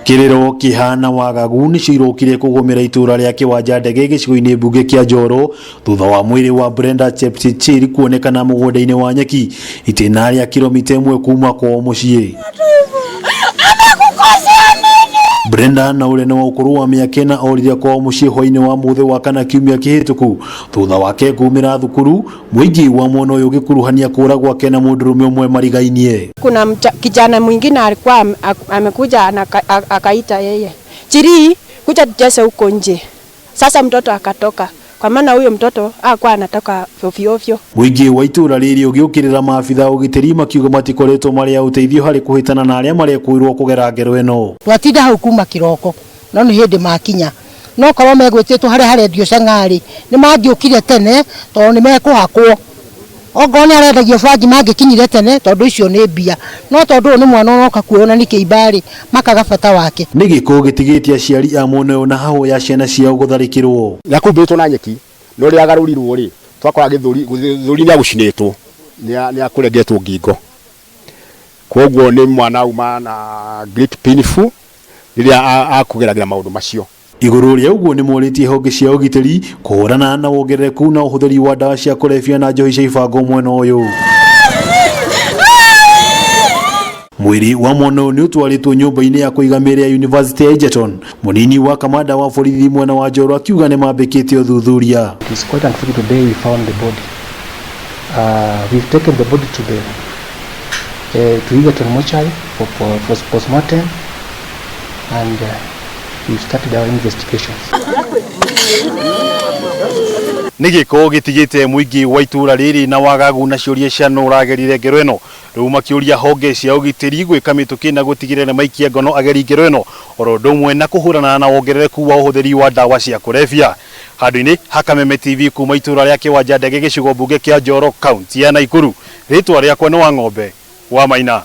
Kĩrĩro, kĩeha na wagagu nĩcio irokire kũgũmĩra itũra rĩa Kĩwanja Ndege gĩcigo-inĩ mbunge kĩa Njoro thutha wa mwĩrĩ wa Brenda Chepchirchir kuonekana mũgũnda-inĩ wa nyeki itĩna rĩa kilomita ĩmwe kuma kwao mũciĩ. Brenda na ũrĩa nĩ wa ũkũrũ wa mĩaka ĩna orire kwao mũciĩ hwainĩ wa mũthĩ wa kana kiumia kĩhĩtũku thutha wake kumĩra thukuru. Mũingĩ wa mwena ũyũ ũgĩkuruhania kũra gwake na mũndũrũme ũmwe marigainie. Kuna kijana mwingine alikuwa amekuja akaita yeye, "Chiri, kuja tucheze huko nje." Sasa mtoto akatoka, kwa maana huyo mtoto hakuwa anatoka ovyo ovyo. Mũingĩ wa itũra rĩrĩ ũgĩũkĩrĩra maabitha a ũgitĩri makiuga matikoretwo marĩ a ũteithio harĩ kũhĩtana na arĩa marekũĩrwo kũgera ngero ĩno. Twatinda hau kuma kĩroko, no nĩ hĩndĩ makinya. No korwo megwĩtĩtwo harĩa harendio cang'arĩ, nĩ mangĩũkire tene tondũ nĩ mekũhakwo. Ongorwo nĩ arendagio bangi mangĩkinyire tene tondũ icio nĩ mbia. No tondũ ũyũ nĩ mwana ũroka kuoywo na nĩ kĩimba-rĩ, makaga bata wake. Nĩ gĩko gĩtigĩtie aciari a mwena ũyũ na hahũ ya ciana ciao gũtharĩkĩrwo. Nĩ akumbĩtwo na nyeki, no rĩrĩa agarũrirwo rĩ, twakora gĩthũri, gĩthũri nĩ agũcinĩtwo, nĩ akũrengetwo ngingo. Kwoguo nĩ mwana auma na great painful rĩrĩa akũgeragĩra maũndũ macio. Igũrũ rĩa ũguo nĩ morĩtie honge cia ũgitĩri kũhũrana na wongerereku na ũhũthĩri wa ndawa cia kũrebia na njohi cia ibango mwena ũyũ. Mwĩrĩ wa mwana ũyũ nĩ ũtwarĩtwo nyũmba-inĩ ya kũiga mĩĩrĩ ya University ya Egerton. Mũnini wa kamanda wa borithi mwena wa Njoro akiuga nĩ mambĩkĩte ũthuthuria. It is quite unfortunate today we found the body. We've taken the body to the to Egerton mortuary for postmortem, and we've started our investigations. Nĩ gĩko gĩtigĩte mũingĩ wa itũra rĩrĩ na wagagu na ciũria cia nũ ũragerire ngero ĩno. Rĩu makĩũria honge cia ũgitĩri gwĩka mĩtũkĩ na gũtigĩrĩra nĩ maikia ngono ageri ngero ĩno oro ũndũ ũmwe na kũhũrana na wongerereku wa ũhũthĩri wa ndawa cia kũrebia. Handũ-inĩ ha Kameme TV kuma itũra rĩa Kĩwanja Ndege gĩcigo mbunge kĩa Njoro kaunti ya Naikuru. Rĩtwa rĩakwa nĩ Wang'ombe wa Maina.